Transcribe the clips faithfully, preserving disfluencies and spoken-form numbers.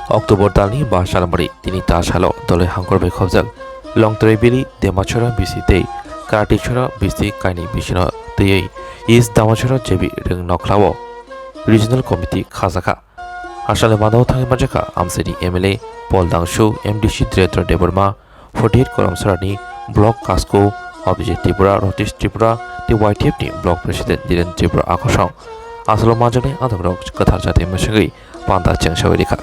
October talni ba salmari tini ta salo dole hangkor bai khobjak Longtrai Valley, Demachora bisi tei Kartichora bisi kaini bisino twiwi East Damachora J B Rwng nokhlao Regional Committee khajakha. Asalo mano thangwi manjakha Amchaini M L A Paul Dangsu, M D C Dhirendra Debbarma, forty-eight Kolomsarani Block Kasko, Abhijit Tripura, Rotish Tripura, tei Y T F ni Block President Dhiren Tripura akosong. Asalo manjaknai adongrok kwthar jati mwswngwi panda chengsawi rikha.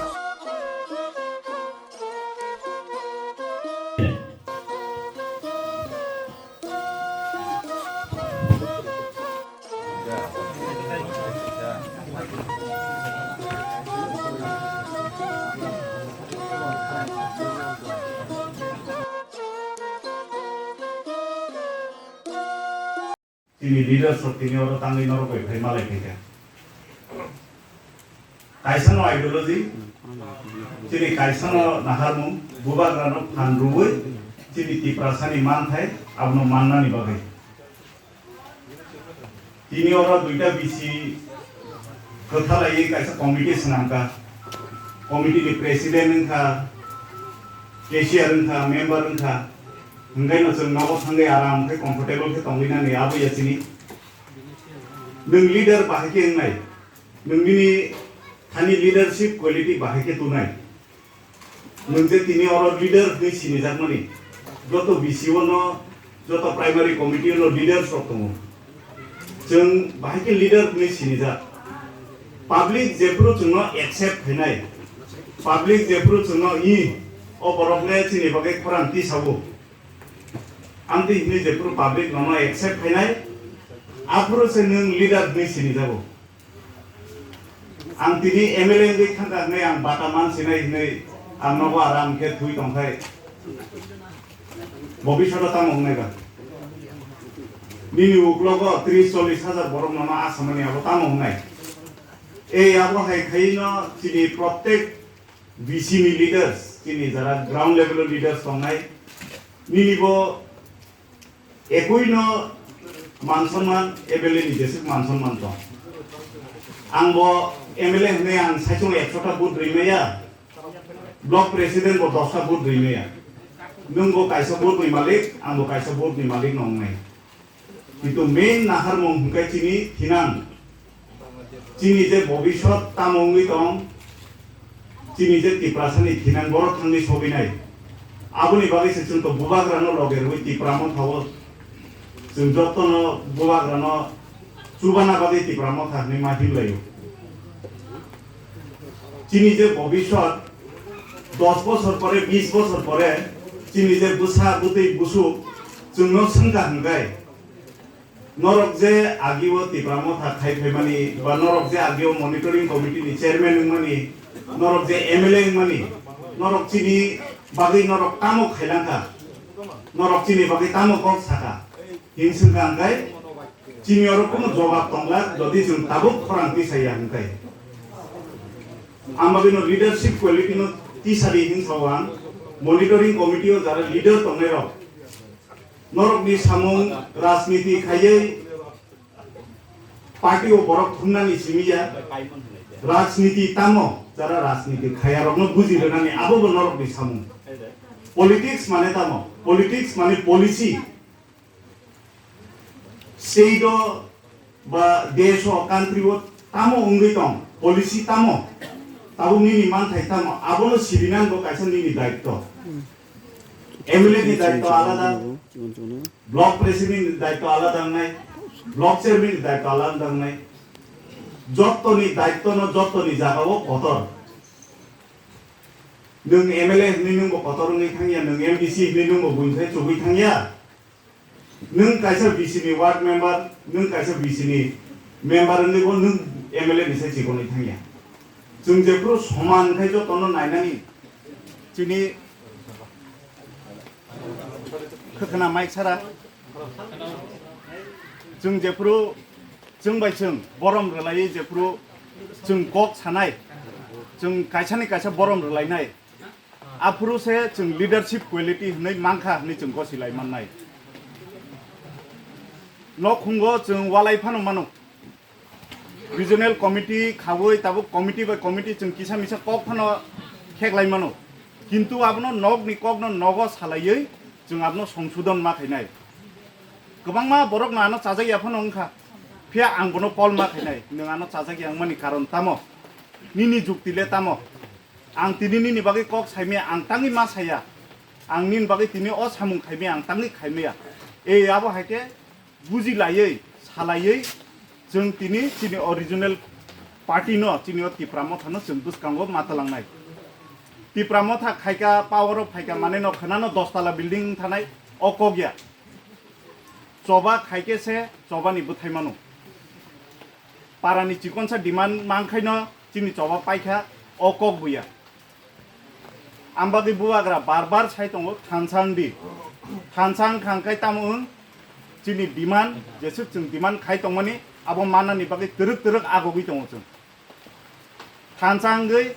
Chini leaders rok tini oro tangwi norok bai phai malai phaikha. Kaisa no ideology, chini kaisa no naharmung, bubagra no phan rwui chini Tiprasa ni manthai abono mannani bagwi. Tini oro duita bisi kwthalaiwi kaisa committee swnamkha. Committee ni president wngkha, cashier wngkha, member wngkha. Hwnkhai no chwng nogo thangwi aram khe comfortable khe tongwi nani abo ya chini. Nwng leader bahai khe wngnai. Nwng nini thani leadership quality bahai khe tunai. Nwng je tini oro leader hwnwi sinijakmani, joto B C O no, joto primary committee no leaders rok tongo. Chwng bahai khe leader hwnwi sinijak. Public jephuru chwngno accept khainai, public jephuru chwngno i, o borok le chini bagwi khorang tisao. Amtwi hwnwi jephuru public nono accept khainai, aphuru se nwng leader hwnwi sinijago. Ang tini M L A wngwi thangkha hwnwi ang bata mansinai hwnwi ang nogo aram khe thwi tongkhai. Bobishoto tamo wngnai ba? Nini uklogo tris chollis hajar borok nono asamani abo tamo wngnai? Ei abo hai khaino chini prottek B C ni leaders, chini jara ground level o leaders tongnai, nini bo ekui no man sonman, M L A ni jesuk man sonman tong. Ang bo M L A hwnwi ang saichung ekso ta vote rwi maya, block president bo dos ta vote rwi maya. Nwng bo kaisa vote ni malik, ang bo kaisa vote ni malik no wngnai. Kintu main naharmung hwnkhe chini thinang. Chini je bobiswt tamo wngwi tong, chini je Tiprasani thinang borok thangwi sogwinai. Aboni bagwi se chwng to bubagrano loge rwui Tipra Mothao chwng jotono bubagrano chubana bagwi Tipra Motha hwnwi ma himlaio. Chini je bobiswt dos bosor pore, bis bosor pore chini je bwsa bwtwi busuk chwngno swngkha hwnkhe, norok je agio Tipra Motha khai phaimani ba norok je agio monitoring committee ni chairman wngmani, norok je M L A wngmani, norok chini bagwi norok tamo khailangkha, norok chini bagwi tamo kok sakha, hing swngkha hwnkhe chini oro kunu jobab tongla, jodi chwng tabuk khorang tisaya hwnkhe. Ang bagwino leadership quality no tisadi hing sao ang, monitoring committee o jara leader tongnai rok, norokni samung rajniti khaiwi party o borok thumnani simi ya, rajniti tamo jara rajniti khaya rokno buji rwnani abo bo norokni samung. Politics mane tamo? Politics mane policy. State o ba desh o, country o tamo wngwi tong, policy tamo, tabuk nini manthai tamo, abono sirinani bo kaisa nini daitto. M L A ni daitto alada, block president ni daitto alada wngnai, block chairman ni daitto alada wngnai. Jottoni daitto no jottoni jaga o kotor. Nwng M L A hwnwi nwng bo kotor wngwi thangya, nwng M D C hwnwi nwng bo buini sai chugwi thangya. Nwng kaisa B C ni ward member, nwng kaisa B C ni member wngwi bo nwng M L A ni sai chikonwi thangya. Chwng jephru soman khai jotono nainani chini khwkhwna mic sara. Chwng jephru chwng bai chwng borom rwlaiwi jephru chwng kok sanai, chwng kaisani kaisa borom rwlainai. Aphuru se chwng leadership quality hwnwi mankha hwnwi chwng gosilai mannai. Nokhungo chwng walai phano mano. Regional committee khaui tabuk committee bai committee chwng kisa misa kok phano kheklai mano. Kintu abono nokni kokno nogo salaiwi chwng abono songsodon ma khainai. Kwbangma borokno ano chajak ya phano wngkha. Phiya ang bono call ma khainai. Nwng ano chajak ya wngmani karon tamo? Nini jukti le tamo? Ang tini nini bagwi kok saimaya, ang tangwi ma saya. Ang nini bagwi tini o samung khaimaya, ang tangwi khaimaya. Ei abo hai khe buji laiwi, salaiwi, chwng tini chini o regional party no, chini o Tipra Motha no chwng bwskango ma twlangnai. Tipra Motha khaika, power o phaika, mane no khwnano dos tala building thanai, o kok ya. Choba khaike se chobani bwthai mano. Parani chikonsa demand mankhaino chini choba paikha, o kok buya. Ang bagwi bubagra bar bar sai tongo, thansa wng di. Thansa wng kha hwnkhe tamo wng, chini demand, jesuk chwng demand khai tongmani, abo manani bagwi twrwk twrwk agogwi tongo chwng. Thansa wngwi,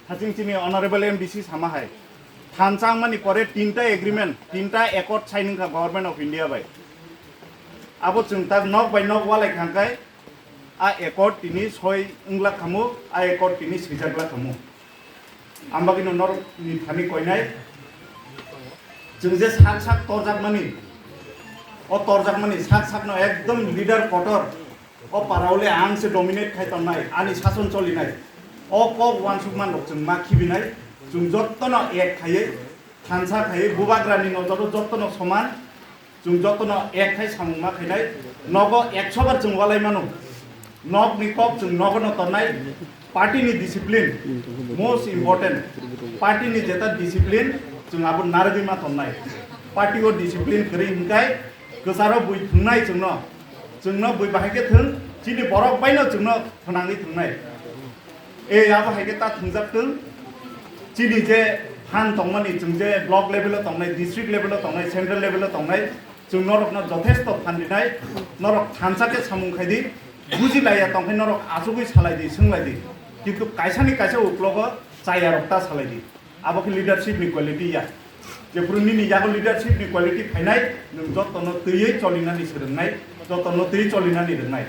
haching chini Honorable M D C sama hai. Thansa wngmani pore tinta agreement, tinta accord sign wngkha Government of India bai. Abo chwng tak nok bai nok walai kha hwnkhe, a accord tini soi wngla khamu, a accord tini swijak la khamu. Ang bagwino norokni thani koinai, chwng je sak sak torjakmani, o torjakmani sak sakno ekdom leader kotor, o parao le ang se dominate khai tongnai, ani sason cholinai. O kok uansukma rok chwng ma khibinai, chwng jottono ek khaiwi, thansa khaiwi, bubagrani nojoro jottono soman, chwng jottono ek khai samung ma khainai, nogo ekso bar chwng walai mano. Nokni kok chwng nogono tongnai, party ni discipline most important, party ni jeta discipline chwng abo narwgwi ma tongnai. Party o discipline kwrwi hwnkhe kwcharo bui thwngnai chwngno, chwngno bui bahai khe thwng, chini borok baino chwngno thwnangwi thwngnai. Ei abo hai khe ta thwngjak twng, chini je phan tongmani, chwng je block level o tongnai, district level o tongnai, central level o tongnai, chwng norokno jothesto phan rinai, norok thansa khe samung khai di, buji laiya tong khe norok achugwi salai di, swng lai di, kintu kaisani kaisa uklogo chaya rok ta salai di. Abo khe leadership ni quality ya. Jephuru nini yago leadership ni quality phainai, nwng jotono twiwi cholinani swrwngnai, jotono twiwi cholinani rwngnai.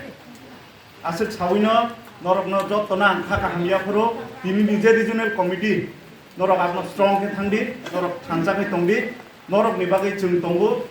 Aswk sawino norokno jotono ang kha kaham yaphuru, tini ni je regional committee, norok abono strong khe thang di, norok thansa khe tong di, norokni bagwi chwng tongo,